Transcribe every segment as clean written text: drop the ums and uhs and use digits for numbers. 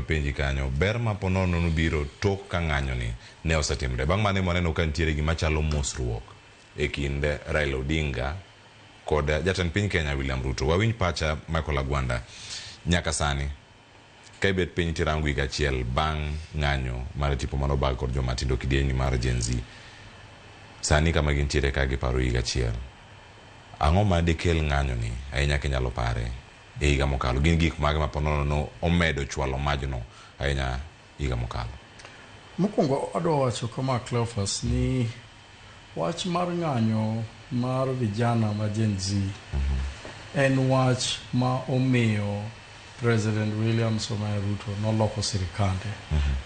mapenji kanyo, ber ma ponono nobiro tok ka ng'anyo ni ne osetimre. Bang' mano ema waneno ka nitiere gima chalo mosruok e kind Raila Odinga kod jatend piny Kenya William Ruto. Wawinj pacha Michael Agwanda nyaka sani. Ka ibet piny tirango higa achiel bang' ng'anyo mar tipo manobag kod joma tindo kidieny mar Gen Z. Sani kama gintiere ka giparo higa achiel. Ang'o ma dikel ng'anyo ni ahinya kinyalo pare e higa mokalo? Gin gik mage ma ponono no omedo chwalo majno ahinya higa mokalo? Mokwongo adwa wacho kama, Cleophas, ni wach mar ng'anyo mar vijana ma Gen Z en wach ma omiyo President William Samoei Ruto noloko sirikande.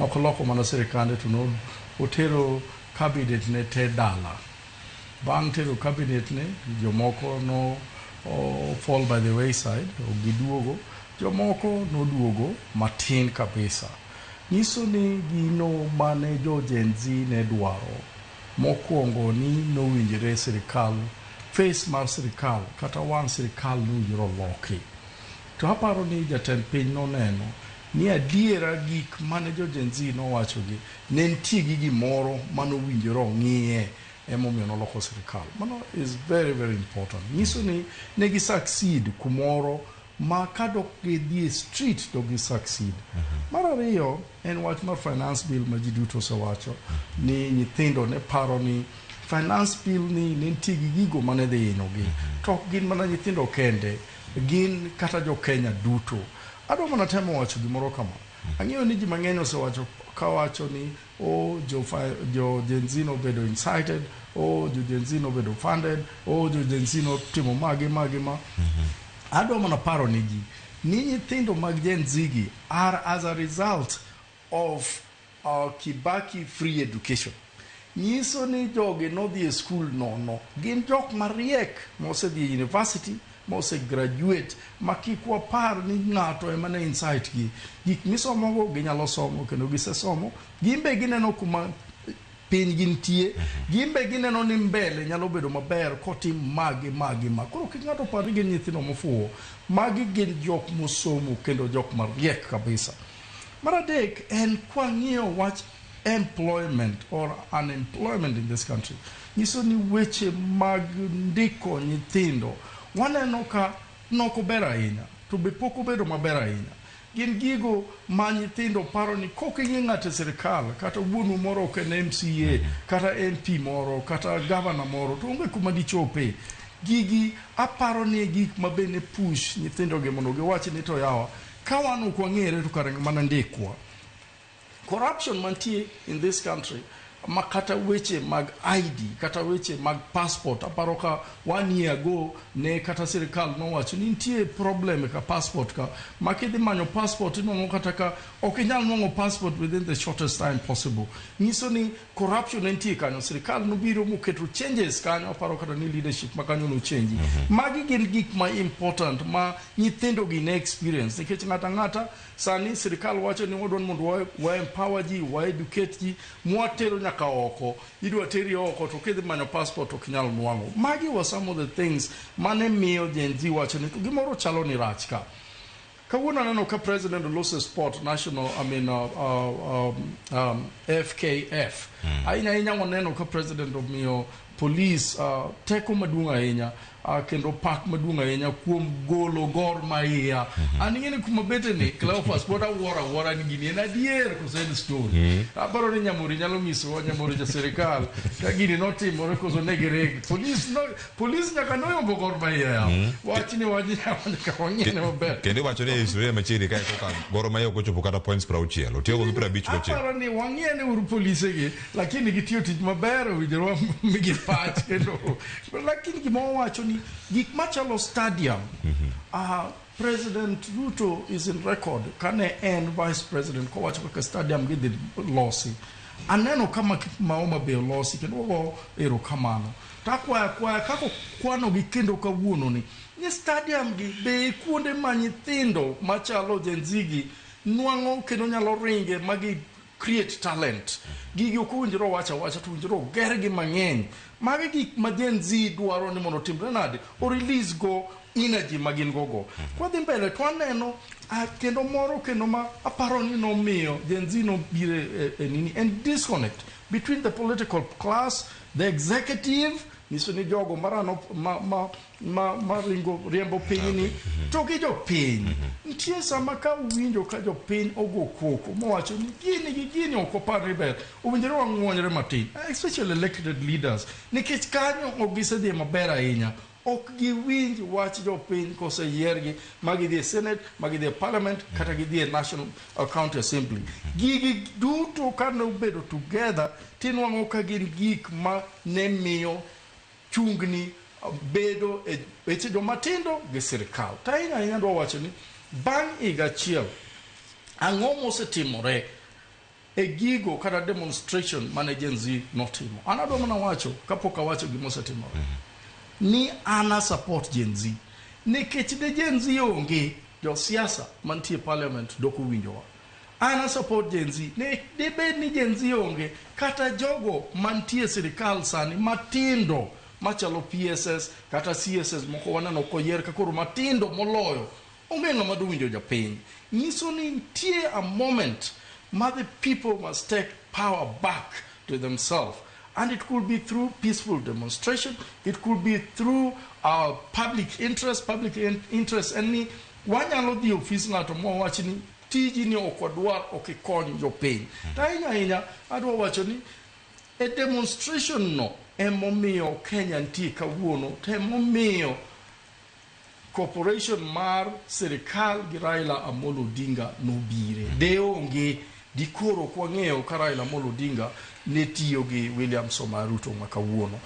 Nok oloko mana sirikande to no otero cabinet ne te dala. Bang' tero cabinet ne, jomoko no o, fall by the wayside, ok giduogo. Jomoko noduogo matin kabisa. Nyiso ni gino mane jo Gen Z ne dwaro mokwongo ni nowinjore sirikal, face mar sirikal kata wang' sirikal nowinjore oloki. To aparo ni jatend piny noneno ni adiera gik mane jo Gen Z nowachogi ne nitie gi gimoro manowinjore ong'iye, emomiyo noloko sirikal. Mano is very very important. Nyiso ni ne gi succeed kumoro ma kadok gidhi e street to gi succeed. Mar ariyo en wach mar finance bill ma ji duto osewacho ni nyithindo ne paro ni finance bill ni ne nitie gi gigo mane dhi hinyogi. To ok gin mana nyithindo kende, gin kata jo Kenya duto. Adwa mana temo wacho gimoro kama. Ang'eyo ni ji mang'eny osewacho kawacho ni o jo Gen Z nobedo incited, o jo Gen Z nobedo funded, o jo Gen Z notimo ma gi ma gi ma. Adwa mana paro ni ji ni nyithindo mag Gen Z gi are as a result of Kibaki free education. Nyiso ni jogi nodhi e skul nono. Gin jok mariek mosedhi e university, mose graduate, ma kik wapar ni ng'ato ema ne incite gi. Gik misomogo ginyalo somo kendo gisesomo. Gin be gineno kuma piny gintie, gin be gineno ni mbele nyalo bedo maber kotim ma gi ma gi ma. Koro kik ng'ato par ni gin nyithindo mofuwo. Magi gin jok mosomo kendo jok mariek kabisa. Mar adek en kwang'iyo wach employment or unemployment in this country. Nyiso ni weche mag ndiko nyithindo waneno ka nok ober ahinya to be pok obedo maber ahinya. Gin gigo ma nyithindo paro ni kok ing'e ng'ato e sirikal kata wuonu moro ok en MCA kata MP moro kata gavana moro to onge kuma dichope. Gigi aparo ni e gik ma be ne push nyithindo gi mondo giwach ni to yawa ka wan ok wang'ere to kare mana ndikwa. Corruption mantie in this country ma kata weche mag ID kata weche mag passport, aparo ka one year ago ne kata sirikal nowacho ni nitie problem ka passport ka ma kidhi manyo passport inwang'o kata ka ok inyal nwang'o passport within the shortest time possible. Nyiso ni corruption ne nitie kanyo. Sirikal nobiro moketo changes kanyo, aparo kata ni leadership ma kanyo nochange. Magi gin gik ma important ma nyithindo gi ne experience nikech ng'ato ang'ata sani sirikal wacho ni wadwa ni mondo wa empower ji, wa educate ji, mwatero nyaka oko. Idwa teri oko to kidhi manyo passport ok inyal nwang'o. Magi were some of the things mane miyo Gen Z wacho ni to gimoro chalo ni rach ka. Kawuono aneno ka president oloso sport national, I mean, FKF. Ahinya ahinya waneno ka president omiyo police teko maduong' ahinya kendo pak maduong' ahinya kuom golo Gor Mahia. An ing'e ni kuma bete ni Cleophas pod awuoro awuora ni gini en adier koso en story. Aparo ni Nyamori nyalo nyisowa, Nyamori ja sirikal, ka gini notimore koso ne gireg. Police no, police nyaka noyombo Gor Mahia ya. Wach ni wach nyaka wang'ene maber. Kendo iwacho ni e historia machiegni kae koka Gor Mahia ok ochopo kata points 60, otieko gi 59. Aparo ni wang'iyane uru polise gi, lakini gitiyo tich maber, owinjore wamigi pach kendo. Lakini gima wawacho ni gik machalo stadium, President Ruto is in record kane en vice president kowacho kaka stadium gidhi losi. Aneno kama ma Homa Bay olosi kendo wago erokamano. To akwayo akwaya kaka okwanogi kendo kawuono ni ni stadium gi be kuonde ma nyithindo machalo Gen Z gi nwang'o kendo nyalo ringe magi create talent. Gigi ok owinjore owach awacha, to owinjore ogergi mang'eny. Magi gik ma Gen Z dwaro ni mondo otimre nade? O release go energy ma gin go go. Kwadhi mbele to waneno kendo moro kendo ma aparo ni nomiyo Gen Z nobiro e nini en disconnect between the political class, the executive, nyiso ni jogo marano ma ringo riembo pinyni to gi jopiny. Nitie sama ka uwinjo ka jopiny ogo koko mowacho ni gini gi gini ok opar ni ber, owinjore wang'uonyre matin, especially elected leaders, nikech kanyo ok gisedhi maber ahinya. Ok giwinj wach jopiny koseyiergi ma gidhi e Senate, ma gidhi e Parliament, kata gidhi e National County Assembly. Gigi duto kane obedo together, tinwang'o ka gin gik ma ne miyo chungni bedo e weche jomatindo gi sirikal. To ahinya ahinya adwa wacho ni bang' higa achiel, ang'o mosetimore e gigo kata demonstration mane Gen Z notimo? An adwa mana wacho kapok awacho gima osetimore ni an a support Gen Z, nikech de Gen Z onge, josiasa mantie e parliament dok owinjowa. An a support Gen Z ne debed ni Gen Z onge, kata jogo mantie e sirikal sani matindo machalo PSS kata CSS moko waneno koyier ka koro matindo moloyo, onge ng'ama dowinjo jopiny. Nyiso ni nitie a moment ma the people must take power back to themselves, and it could be through peaceful demonstration, it could be through our public interest. Public interest en ni wanyalo dhi e ofis ng'ato mwawach ni tiji ni ok wadwar, ok ikony jopiny. To ahinya ahinya adwa wacho ni e demonstration no emomiyo Kenya nitie kawuono, to emomiyo cooperation mar sirikal gi Raila Amolo Odinga nobire. De onge, dikoro ok wang'eyo ka Raila Amolo Odinga ne tiyo gi William Samoei Ruto ma kawuono.